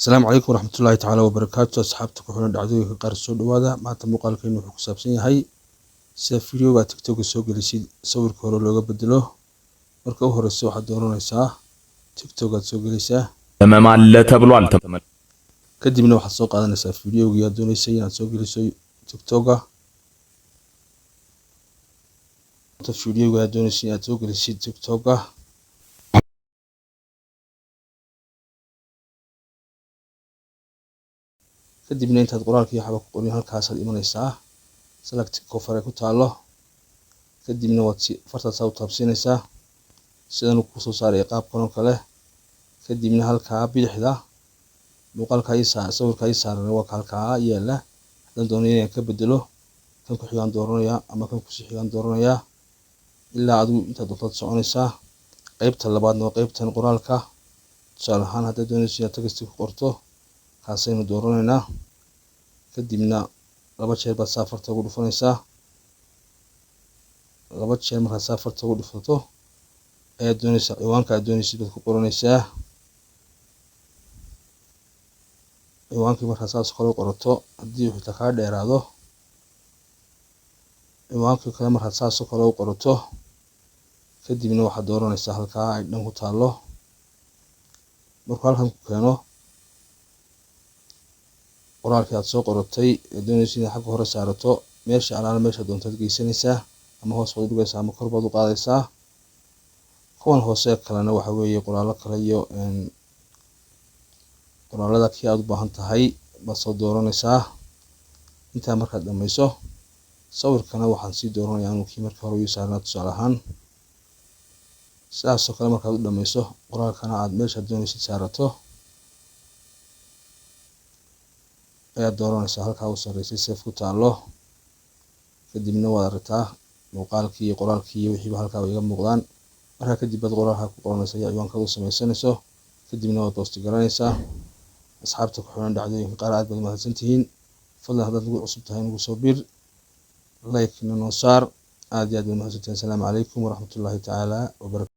Asalaamu calaykum waraxmatullaahi tacaala wabarakaatu. Asxaabta ku xiran dhacdooyinka qaar, soo dhawaada. Maanta muuqaalkeenu wuxuu ku saabsan yahay sida videoga aad TikTok soo gelisid sawirka hore looga bedelo. Marka u horeysa waxaad dooranaysaa TikTok aad soo gelaysaa. ህመም አለ ተብሏል። Kadibna waxaad soo qaadanaysaa videogii aad dooneysay inaad soo geliso TikToka. Videoga aad dooneysay inaad soo gelisid TikToka, kadibna intaad qoraalkii waxba ku qorin halkaasaad imanaysaa, select cover ay ku taalo. Kadibna waad si fartaasaa u taabsiinaysaa, sidan uu kusoo saaraya qaabkan oo kale. Kadibna halkaa bidixda muuqaalka ii saa sawirka ii saaran waa ka halkaa yaala. Haddaan doonayo inaan ka bedelo, kan ku xigaan dooranayaa ama kan kusii xigaan dooranayaa, ilaa adigu intaad doontaad soconaysaa. Qaybta labaadna waa qaybtan qoraalka. Tusaale ahaan, haddaad doonayso inaad text ku qorto, kaasaynu dooranaynaa. Kadibna laba jeer baad saa farta ugu dhufanaysaa. Laba jeer markaad saa farta ugu dhufato ayaad doonaysaa ciwaanka aad doonaysid baad ku qoranaysaa. Ciwaankii markaad saas kale u qorato, haddii uu xitaa kaa dheeraado, ciwaankii kale markaad saas oo kale u qorato, kadibna waxaad dooranaysaa halkaa ay dhan ku taalo. Markuu halkan ku keeno, qoraalkii aad soo qoratay ee doonaysid inaad xagga hore saarato, meesha alaala meesha doontaad geysanaysaa, ama hoos baad u dhigaysaa ama kor baad u qaadaysaa. Kuwan hoose kalena waxa weeye qoraallo kale iyo qoraalada kii aad u baahan tahay baad soo dooranaysaa. Intaa markaad dhammayso, sawirkana waxaan sii dooranayaa inuu kii markii hore ii saarnaa. Tusaale ahaan, sidaasoo kale markaad u dhammayso, qoraalkana aad meeshaad doonaysid saarato, ayaad dooranaysaa halkaa u sarreysay save ku taalo. Kadibna waad aragtaa muuqaalkii iyo qoraalkii iyo wixiiba halkaa way iga muuqdaan. Markaa kadib baad qoraalkaa ku qoranaysaa iyo ciwaankaad u samaysanayso, kadibna waad post garanaysaa. Asxaabta ku xiran dhacdooyinka qaar, aad baad mahadsantihiin. Fadlan haddaad nagu cusub tahay, nagu soo bir, like na noo saar. Aad iyo aad baad mahadsantihiin. Asalaamu calaykum waraxmatullaahi tacaala wabarakatu.